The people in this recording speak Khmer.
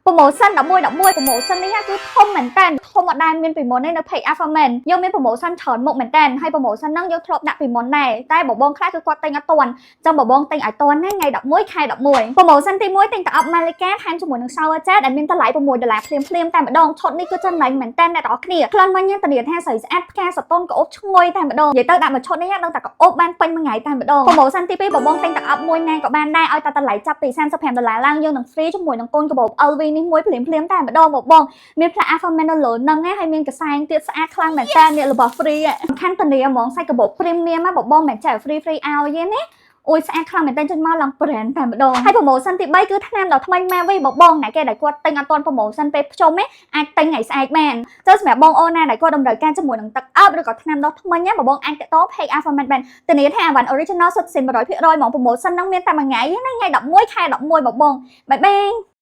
Promotion 11 11 promotion នេះគឺធំមែនតើធំអត់ដែលមានពីមុនទេនៅ page Alpha Man យើងមាន promotion ច្រើនមុខមែនតើហើយ promotion ហ្នឹងយើងធ្លាប់ដាក់ពីមុនដែរតែបបងខ្លះគឺគាត់ទិញអត់ទាន់ចឹងបបងទិញឲ្យទាន់ណាថ្ងៃ11ខែ11 promotion ទី1ទិញទឹកអប់ Malika ថែមជាមួយនឹង shower gel ដែលមានតម្លៃ6ដុល្លារភ្លាមភ្លាមតែម្ដងឈុតនេះគឺចំណេញមែនតើអ្នកទាំងអស់គ្នាក្លិនវិញធានាថាស្រីស្អាតផ្កាសតុនក្អូបឈ្ងុយតែម្ដងនិយាយទៅដាក់មួយឈុតនេះដឹងតែក្អូបបានពេញមួយថ្ងៃតែម្ដង promotion ទី2បបងទិញទឹកអប់មួយណាក៏បានដែរឲ្យតែតម្លៃចាប់ពី35ដុល្លារឡើងយើងនឹង free ជាមួយនឹងកូនកាបូប LV នេះមួយភ្លាមភ្លាមតែម្ដងបបងមានផ្លាក Alpha Man នៅលើហ្នឹងណាហើយមានកសែងទៀតស្អាតខ្លាំងមែនតើនេះរបស់ free សំខាន់ធានាហ្មងសាច់កាបូប premium ណាបបងមិនចែក free free ឲ្យទេណាអូយស្អាតខ្លាំងមែនតើចេញមកឡើង brand តែម្ដងហើយ promotion ទី3គឺថ្នាំដល់ថ្មីមកវិញបបងណាគេដែលគាត់ទិញអត់ទាន់ promotion ពេលភ្ជុំទេអាចទិញថ្ងៃស្អែកបានចុះសម្រាប់បងអូនណាដែលគាត់តម្រូវការជាមួយនឹងទឹកអប់ឬក៏ថ្នាំដុសធ្មេញណាបបងអាចតាក់ទង page Alpha Man បានធានាថាអីវ៉ាន់ original សុទ្ធសិន100%ហ្មង promotion ហ្នឹងមានតែមួយថ្ងៃណាថ្ងៃ11ខែ11បបង bye bye.